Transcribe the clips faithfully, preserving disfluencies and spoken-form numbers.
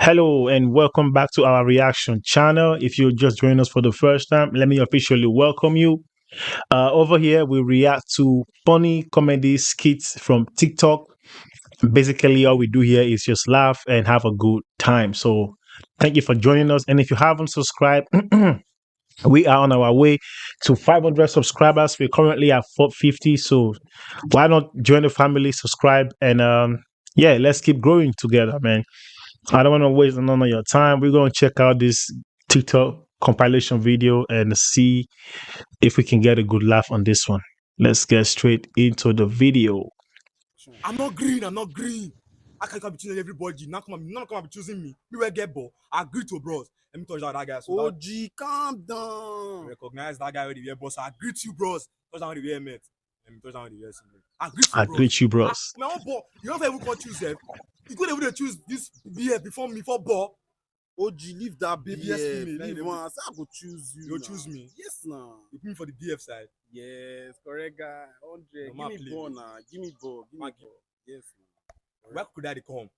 Hello and welcome back to our reaction channel. If you're just joining us for the first time, let me officially welcome you. Uh, over here, we react to funny comedy skits from TikTok. Basically, all we do here is just laugh and have a good time. So, thank you for joining us. And if you haven't subscribed, we are on our way to five hundred subscribers. We're currently at four fifty. So, why not join the family, subscribe, and um, yeah, let's keep growing together, man. I don't want to waste none of your time. We're going to check out this TikTok compilation video and see if we can get a good laugh on this one. Let's get straight into the video. I'm not green. I'm not green. I can't come be choosing everybody. Now come, now come and be choosing me. Me will get ball. I agree to bros. Let me touch down that guy. So that O G, calm down. Recognize that guy with the wear boss. I agree to you, bros. Touch down with the wear mate. Let me touch down with the wear singlet. I agree to I bros. Greet you, bros. My own ball. You don't even come choose them. You could even choose this B F before me for ball. O G, leave that Baby, B F. yes, me, me, Leave me. One. I say I go choose you. You Now. Choose me. Yes, now. You put me for the B F side. Yes, correct guy. Hundred. No, man, Give me play. Ball now. Give me ball. Give me Man, ball. Yes. Now. Where could I come?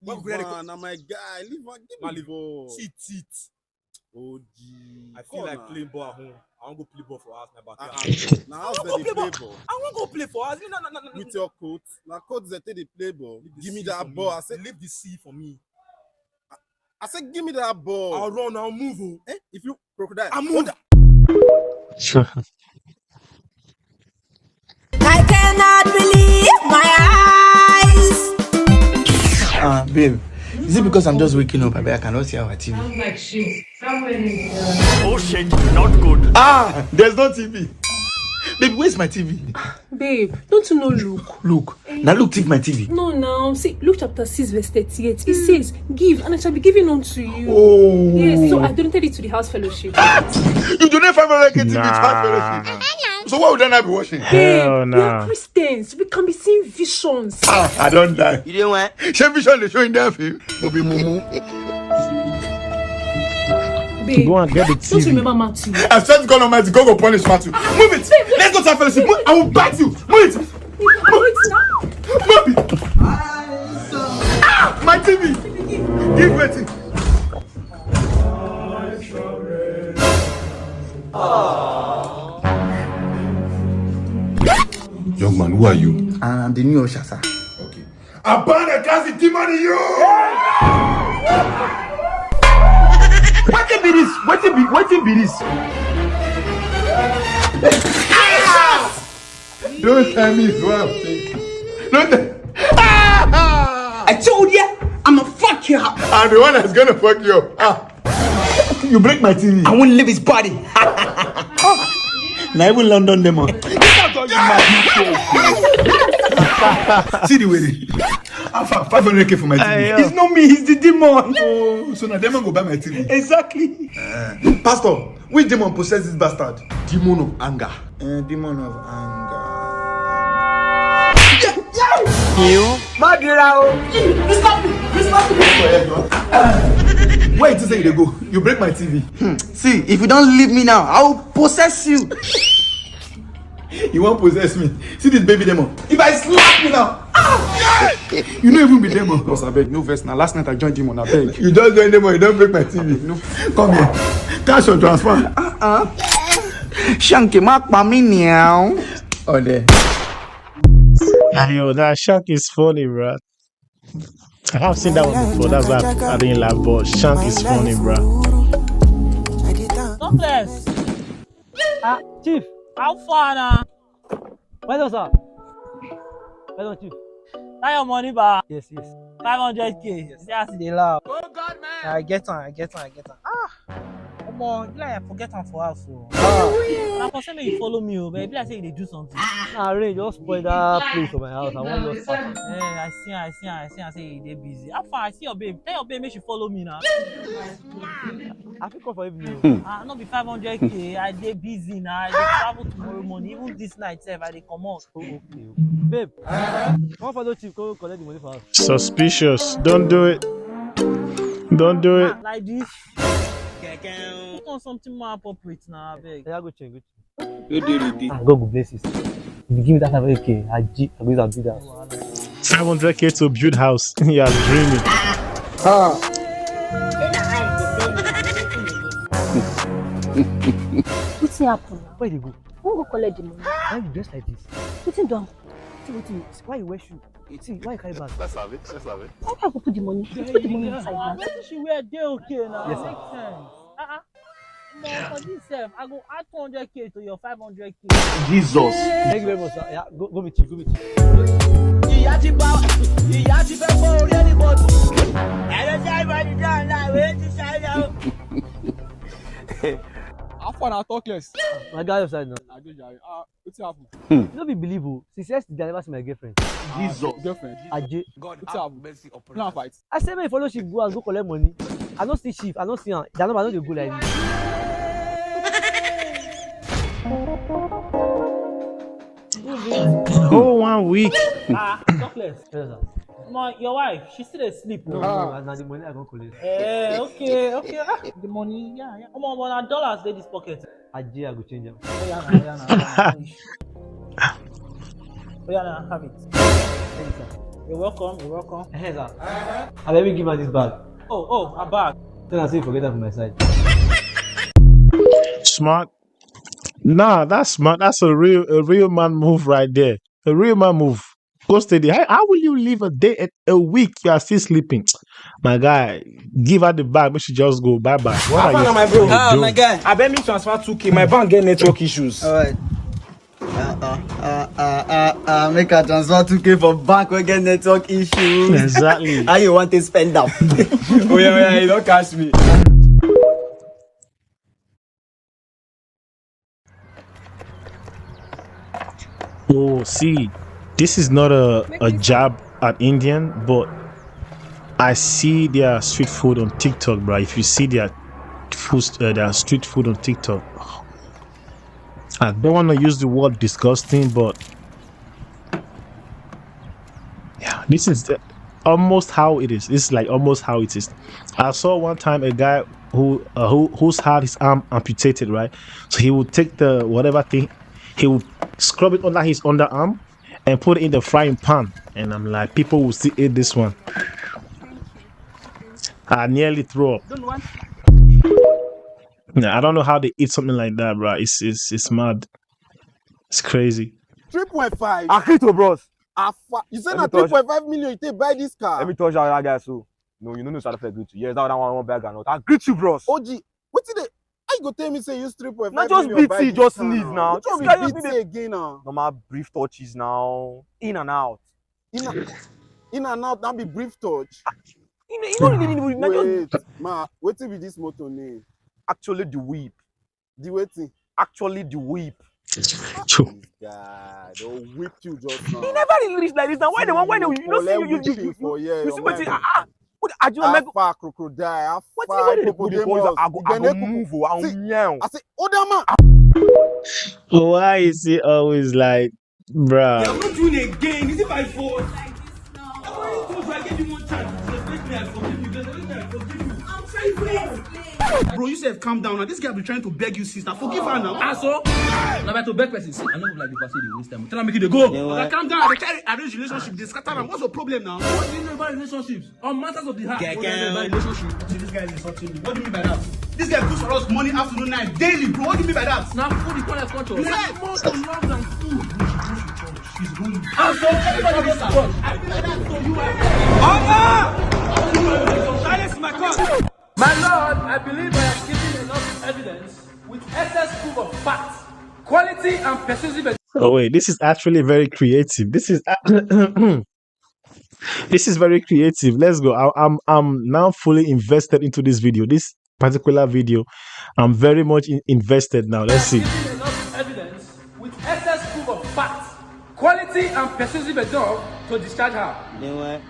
Where Leave could I one. come? Na my guy. Leave one. Give Man, me leave. Ball. Sit, sit. O G. I feel like playing ball at home. I want to go play ball for us, my backyard. Uh-uh. Now I how's want the to play play ball. Ball? I want to go play for us. Me, no, no, no, no, no. With your coat. Now coat they take dey play ball. Leave the Give me C that for ball. Me. I say Leave the C for me. I say give me that ball. I'll run. I'll move. Oh. Eh? If you crocodile. I'm Hold moving. I cannot believe my eyes. Uh, babe, is it because I'm just waking up? I, I cannot see our T V. Sounds like shit. Somewhere in the Oh shit, not good. Ah, there's no T V. Babe, where's my T V? Babe, don't you know look? Look, now look, thief my T V. No, now see Luke chapter six verse thirty-eight. It says, "Give, and it shall be given unto you." Oh. Yes, so I donated it to the house fellowship. You donate five hundred K T V to Nah. house fellowship. So what would I not be watching? Hell We are nah. Christians. We can be seeing visions. Ah, I don't die. You didn't want? Shey vision dey show in that film? Will be mumu. Babe, Go and get the don't you T V. Remember Matthew? I swear to God Almighty, God will punish Matthew. Move it. Let's go to our fellowship. Move. I will bite you. Move it. Wait now. Move it. Ah, my T V. Give waiting. Young man, who are you? I'm the new usher, sir. Okay. I ban and cast the demon in you! Wetin be this? Wetin be wetin be this? Don't tell me it's what I'm thinking. Don't tell. Ah! I told you, I'ma fuck you up. I'm the one that's gonna fuck you up. Ah. You break my T V. I won't leave his body. Not even London, them on. See the way they. How far? five hundred K for my T V. Hey, yo. It's not me, it's the demon. Oh, so now demon go buy my T V. Exactly. Pastor, which demon possess this bastard? Demon of anger. Uh, demon of anger. You? Madira, oh. Please stop me. Please stop me. Where you say you dey go? You break my T V. Hmm. See, if you don't leave me now, I will possess you. You won't possess me. See this baby demon. If I slap you now, ah! You no even be demon. Boss, I beg, no vex. Now last night I joined demon. I beg. You don't join demon. You don't break my T V. No. Come here. Cash or transfer. Uh-uh. Shanky, mark by me now. Oh, there. Yo, that shark is funny, bro. I have seen that one before. That's why I didn't laugh. But shark is funny, bro. Topless. Ah, chief. How far now? Well done, sir. Well done, chief. That your money, ba? Yes, yes. Five hundred K. Yes. See as e dey laugh. Oh God, man. I get am, I get am, I get am. Ah. Omo, e be like I forget am for house o. Na for say make you follow me o, but e be like say you dey do something. Na rain just spoil that place for my house. I wan just pass. Eh, I see am, I see am, I see am say you dey busy. How far? I see your babe. Tell your babe make she follow me now. I fit come for evening o. Ah, no be five hundred K. I dey busy now. I dey travel tomorrow morning. Even this night sef, I dey comot. Oh, okay, okay. Babe, come follow chief, go collect the money for house. Suspicious. Don't do it. Don't do it. Ah, like this. Put on something more appropriate now, abeg. Yeah, go change, go change. No dey ready. Ah, God go bless you. If you give me that five hundred K, I, G, I go use am do that. Five hundred K to build house. You are dreaming. Ah. Say na eye dey pain me, na wetin be this? Wetin happen now? Where you go? Who go collect the money? Why you dress like this? Wetin don? See wetin? Why you wear shoe? See, why you carry bag? Let's have it. Let's have it. Why I go put the money? Put the money inside bag. Wetin she wear dey okay now? Yes, sir. Make sense. Uh-uh. Omo, for this sef, I go add two hundred k to your five hundred k. Jesus. Thank you very much, sir. Yeah, go, go meet you, go meet you. Ìyá ti bá, ìyá ti fẹ́ fọ́ orí ẹni bọ́ọ̀dù. Ẹ̀rọ tí a bá ti dá ọ̀la, ìwé ti ṣáyà o. How far na talk less? My guy, your side now. I do, Jare. Ah, wetin happen? You no be believe o. Since yesterday, I never see my girlfriend. Jesus. Girlfriend? Aje. God have mercy upon us. Una fight? I say make you follow she go and go collect money. I no see chief. I no see am. Their number no dey go like this. Oh, one week. Ah, talk less. Yes, sir. Omo, your wife, she still dey sleep o. No, no, na the money I go collect. Eh, okay, okay. Ah, the money, yeah, yeah. Omo, but na dollars dey this pocket. Aje, I go change am. Oya na, oya na, oya na. Oya na, have it. Thank you, sir. You're welcome, you're welcome. Hey, sir. Abeg, give her this bag. Oh, oh, a bag. Tell her say you forget am for my side. Smart. Nah, that's smart. That's a real, a real man move right there. A real man move. Go steady. How, how will you live a day, a, a week? You are still sleeping. My guy, give her the bag. Make she just go. Bye bye. What are you, my bro? Ah, my guy. I bet me transfer two k. My bank get network issues. All right. Uh, uh, uh, uh, uh, uh, make I transfer two k for bank wey get network issues. Exactly. How you want to spend am? Oh yeah, oh yeah, you don't catch me. Oh, see, this is not a, a jab at Indian, but I see their street food on TikTok, bro. If you see their food, uh, their street food on TikTok, I don't want to use the word disgusting, but yeah, this is the, almost how it is. It's like almost how it is. I saw one time a guy who uh, who who's had his arm amputated, right? So he would take the whatever thing, he would scrub it under his underarm and put it in the frying pan. And I'm like, people will still eat this one. I nearly threw up. Don't want. Yeah, I don't know how they eat something like that, bro. It's it's it's mad. It's crazy. Three point five. Akito, bros. Afa. You say na three point five million you take buy this car? Let me touch that guy so. No, you no know side effect greet you. Yes, that one I wan buy groundnut. I greet you, bros. O G, wetin dey? How you go tell me say you use three point five million buy this car? Na just B T, just sneeze now. Which one be B T again now? Normal brief touches now. In and out. In and, in and out, that be brief touch. You know, you know, you know, you know, just wait, ma, wetin be this motor name? Actually, the whip. The wetin? Actually, the whip. Cho. This guy, they whip you just now. He never really reach like this now. Why they want? Why they? You know, see you, you, you, you, you see wetin? Ah, ah. What are you? How far crocodile? How far hippopotamus? I go, I go move. I go meow. I say, older man. Why is he always like, bruh? I'm not doing it again. Is it my fault? I already told you I gave you one chance. Disrespect me, I forgive you. Disrespect me, I forgive you. I'm trying to explain. Bro, you sef calm down now. This girl be trying to beg you, sister. Forgive her now. Ah, so? Now, I to beg person. See, I no like the person dey waste time. Tell her make you dey go. Yeah, oga, calm down. I dey try arrange relationship. Dey scatter am. What's your problem now? What do you know about relationships? On matters of the heart. What do you know about relationship? See, this guy is insulting me. What do you mean by that? This guy cooks for us morning, afternoon, night, daily, bro. What do you mean by that? Now, food is not a culture. Yes. More to love than food. She's holy. And so everybody goes to church. I feel like that, so you are. Oga! Silence my God. My Lord, I believe I have given enough evidence with excess proof of facts, quality and persuasive. Oh wait, this is actually very creative. This is this is very creative. Let's go. I, I'm I'm now fully invested into this video. This particular video, I'm very much in, invested now. Let's see. Given enough evidence with excess proof of facts, quality and persuasive enough to discharge her.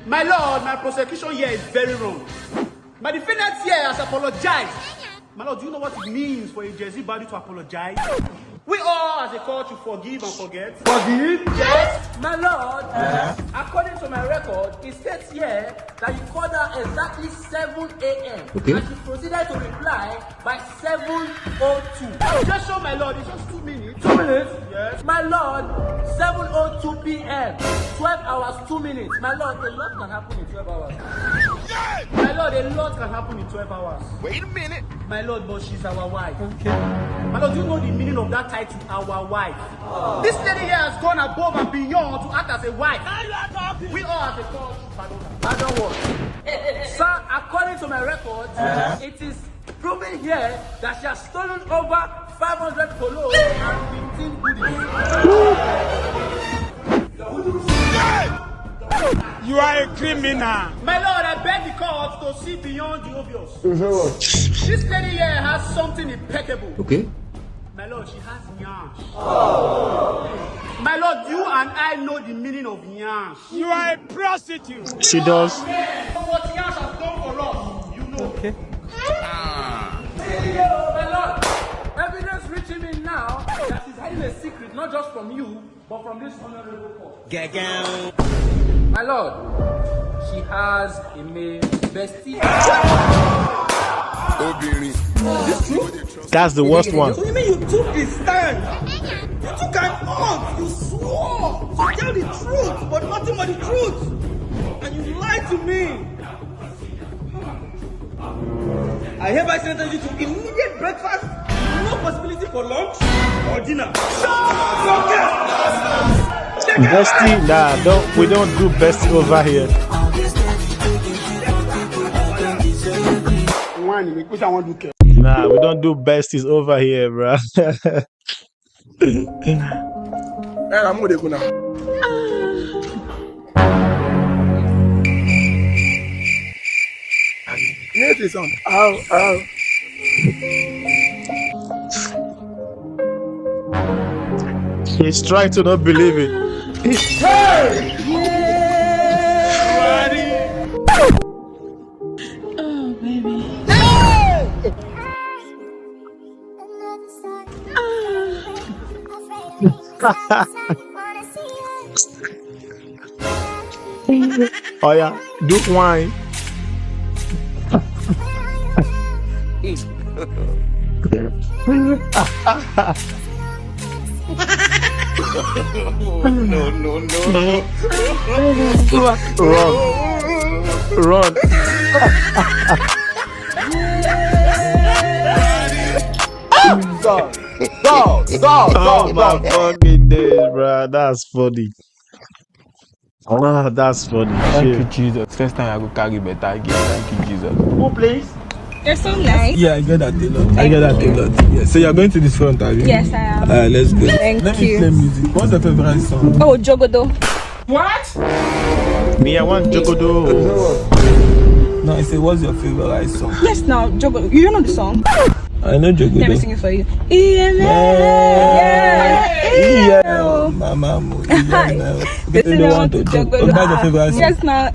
My lord, my prosecution here is very wrong. My defendant here has apologized. My lord, do you know what it means for a Jersey body to apologize? We all, as a culture, forgive and forget. Forgive? Yes, my lord. Uh-huh. According to my record, it states here that you called her exactly seven a m. Okay. And she proceeded to reply by seven oh two. Just show my lord, it's just two minutes. Two minutes? Yes. My lord, seven oh two p m. Twelve hours, two minutes. My lord, a lot can happen in twelve hours. My lord, a lot can happen in twelve hours. Wait a minute. My lord, but she's our wife. Okay. My lord, do you know the meaning of that title, our wife? This lady here has gone above and beyond to act as a wife. Now you are talking. We all as a court, pardon her. I don't want. Sir, according to my records, it is proven here that she has stolen over five hundred colo and fifteen goodies. You are a criminal. My lord, I beg the court to see beyond the obvious. This lady here has something impeccable. Okay. My lord, she has nyash. My lord, you and I know the meaning of nyash. You are a prostitute. She does. What nyash has done for us, you know. Okay. My lord, evidence reaching me now that she's hiding a secret, not just from you, but from this honorable court. My lord, she has a male bestie. Obìnrin. That's the worst one. So you mean you took the stand? You took an oath. You swore to tell the truth, but nothing but the truth. And you lied to me. I hereby sentence you to immediate breakfast, no possibility for lunch or dinner. Bestie, nah, don't we don't do bestie over here. One, which I want to care. Nah, we don't do besties over here, bro. Hey, I'm gonna go now. Hear this song. Ow, ow. He's trying to not believe it. Oh, baby. Oh yeah, do wine. No, no, no. Run. Run. Go, go, go, Oh go, my go. Fucking days, bro. That's funny. Ah, that's funny. Thank you, Shit. Jesus. First time I go carry better girl. Thank you, Jesus. Who plays? You're so nice. Yeah, I get that a lot. I get that a lot. Yeah. So you're going to this front, are you? Yes, I am. Uh, let's go. Thank Let you. Me play music. What's your favorite song? Oh, Jogodo. What? Me, I want Jogodo. No, I say, what's your favorite song? Yes, now Jogodo. You don't know the song? I know Jogodo. Let me sing it for you. E M L. Yeah. Yeah. Yeah. Mama, mo. Hi. They say they want to joke. Oh, that's your favorite song? Yes, now.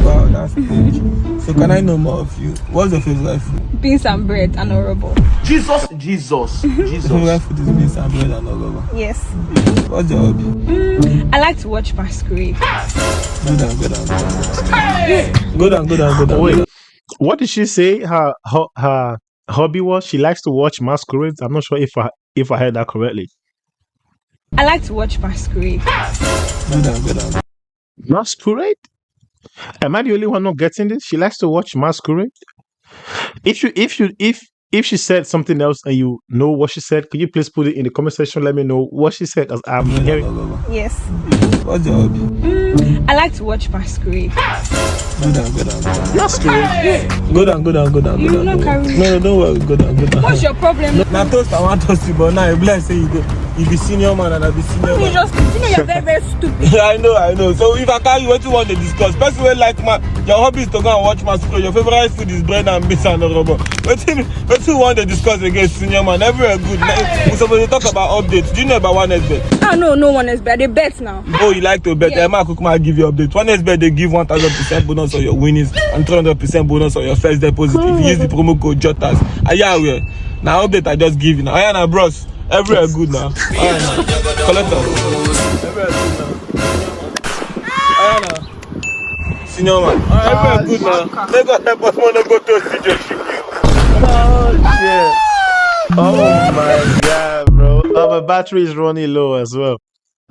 Wow, that's strange. So can I know more of you? What's your favorite food? Beans and bread and orobo. Jesus, Jesus, Your Jesus. favorite food is beans and bread and all over. Yes. What's your hobby? I like to watch masquerade. Go down, go down, go down. Go down, go down, go down. Wait, what did she say? Her her, her hobby was she likes to watch masquerades. I'm not sure if I if I heard that correctly. I like to watch masquerade. Go down, go down. Masquerade? Am I the only one not getting this? She likes to watch masquerade. If you if you if if she said something else and you know what she said, could you please put it in the comment section? Let me know what she said, as I'm hearing. Yes. What's your hobby? I like to watch masquerade. Go down, go down, go down. Masquerade. Go down, go down, go down. You Go will down, not go down. carry me. No, no, don't worry. Go down, go down. What's your problem? Now toast, I want toast you, but now you bless say you go. You be senior man and I be senior You man. just, you know, you're very, very stupid. I know, I know. So if I carry you, what you want to discuss? Person wey like man, your hobby is to go and watch masquerade. Your favorite food is bread and beans and orobo. Wetin wetin you want to discuss again, senior man? Everywhere good. Like, we suppose to talk about updates. Do you know about one X bet? Ah, no, no one is bad. They bet now. Oh, you like to bet? Yeah. Emma Kukuma give you update. One X bet they give one thousand percent bonus on your winnings and three hundred percent bonus on your first deposit if you use the promo code Jotas. Are you aware? Now update I just give you now. Aya na bros. Everywhere good now. Aya na. Collect am. Everywhere good now. Aya na. Senior man. Everywhere good now. Make God help us, man, no go to C J. Oh shit! Oh my god, bro! Oh, my battery is running low as well.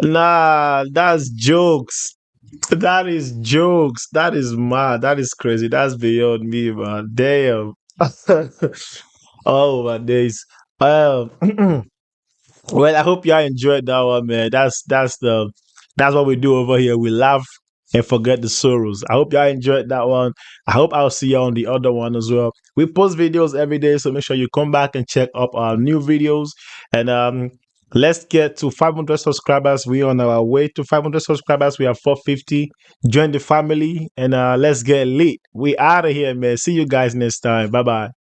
Nah, that's jokes. That is jokes. That is mad. That is crazy. That's beyond me, man. Damn. Oh my days. Um, well, I hope y'all enjoyed that one, man. That's that's the that's what we do over here. We laugh and forget the sorrows. I hope y'all enjoyed that one. I hope I'll see you on the other one as well. We post videos every day, so make sure you come back and check up our new videos. And um, let's get to five hundred subscribers. We're on our way to five hundred subscribers. We have four fifty. Join the family and uh, let's get lit. We out of here, man. See you guys next time. Bye bye.